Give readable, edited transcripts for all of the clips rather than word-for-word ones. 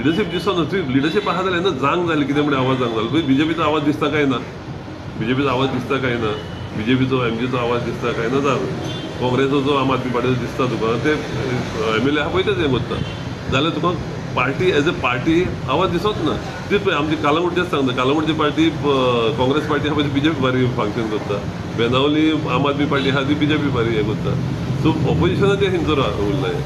Leadership दिसना. तुवें leadership आसा जाल्यार येन्ना जांग जाली कितें म्हणल्यार आवाज जांग जालो. बीजेपीचो आवाज दिसता काय ना, बीजेपीचो आवाज दिसता काय ना, बीजेपीचो एमजीचो आवाज दिसता काय ना, जाण काँग्रेसाचो आम आदमी पार्टीचो दिसता तुका, ते एम एल ए आहा पळय तेच हें करता जाल्यार तुका पार्टी एज अ पार्टी आवाज दिसत ना. ती पळय आमची कालांगुटचेच सांगता, कालांगुटची पार्टी काँग्रेस पार्टी आहा पळय ती बीजेपी बारी फंक्शन करता, बेनावली आम आदमी पार्टी आहा ती बीजेपी बारी हें करता. सो ऑपोजिशनाचेर तेंचो उरला हें.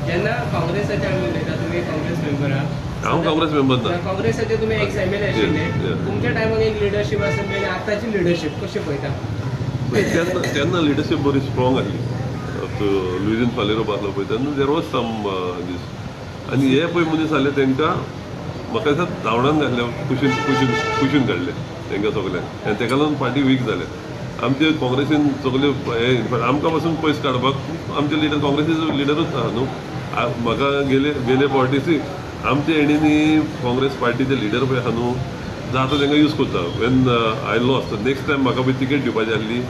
जेन्ना काँग्रेसाचे आमी उलयता, तुमी काँग्रेस मेंबर आहा. हांव काँग्रेस मेंबर ना. काँग्रेसाचे तुमी एक्स एमएलए आशिल्ले. तुमच्या टायमाक एक लिडरशीप आसली आनी आतांची लिडरशीप कशी पळयता? पळय, तेन्ना तेन्ना लिडरशीप बरी स्ट्रॉंग आसली. लुईझीन फालेरो आसलो पळय तेन्ना, there was some दीस. आनी हे पळय मनीस आसले तांकां म्हाका दिसता धांवडावन घातले, कुशीन कुशीन कुशीन काडले तांकां सगल्यांक आनी ताका लागून पार्टी वीक जाले. आमचे काँग्रेसीन सगळे हे इनफॅक्ट आमकां पासून पयस काडपाक आमचे लिडर काँग्रेसीचो लिडरूच आहा न्हू. म्हाका गेले गेले फावटी आमचे हेणींनी काँग्रेस पार्टीचे लिडर पळय आहा न्हू, जाता तांकां यूज करता. When I lost, next time म्हाका पळय तिकेट दिवपाची आसली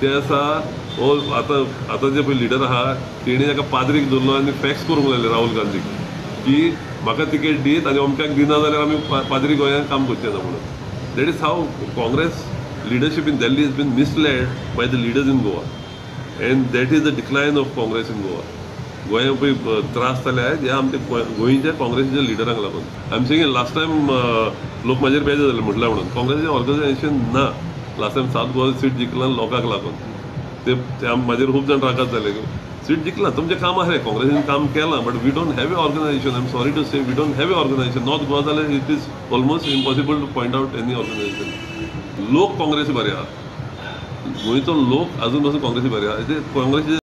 ते आसा हो आतां आतां जे पळय लिडर आहा तेणी ताका पाद्रीक धरलो आनी फॅक्स करूंक लागले राहुल गांधीक की म्हाका तिकेट दीत आनी अमक्याक दिना जाल्यार आमी पाद्री गोंयांत काम करचे ना म्हणून. That is how Congress leadership in Delhi is been misled by the leaders in Goa and that is the decline of Congress in Goa. गोंयांत पळय त्रास जाले हे आमच्या गोंयच्या काँग्रेसीच्या लिडरांक लागून. आम सेंग लास्ट टायम लोक म्हाजेर बेजार जाले म्हटल्यार म्हणून काँग्रेसीचें ऑर्गनायझेशन ना. Last time south Goa seat जिखला लोकांक लागून, ते ते म्हाजेर खूब जाण रागात जाले. सीट जिखला, तुमचें काम आसा, काँग्रेसीन काम केलां, but we don't have a organization. I am sorry to say, we don't have a organization. North Goa जाल्यार it is almost impossible to point out any organization. लोक काँग्रेसी बरे आहा, गोंयचो लोक अजून पासून काँग्रेसी बरे आहा. ते काँग्रेसीचे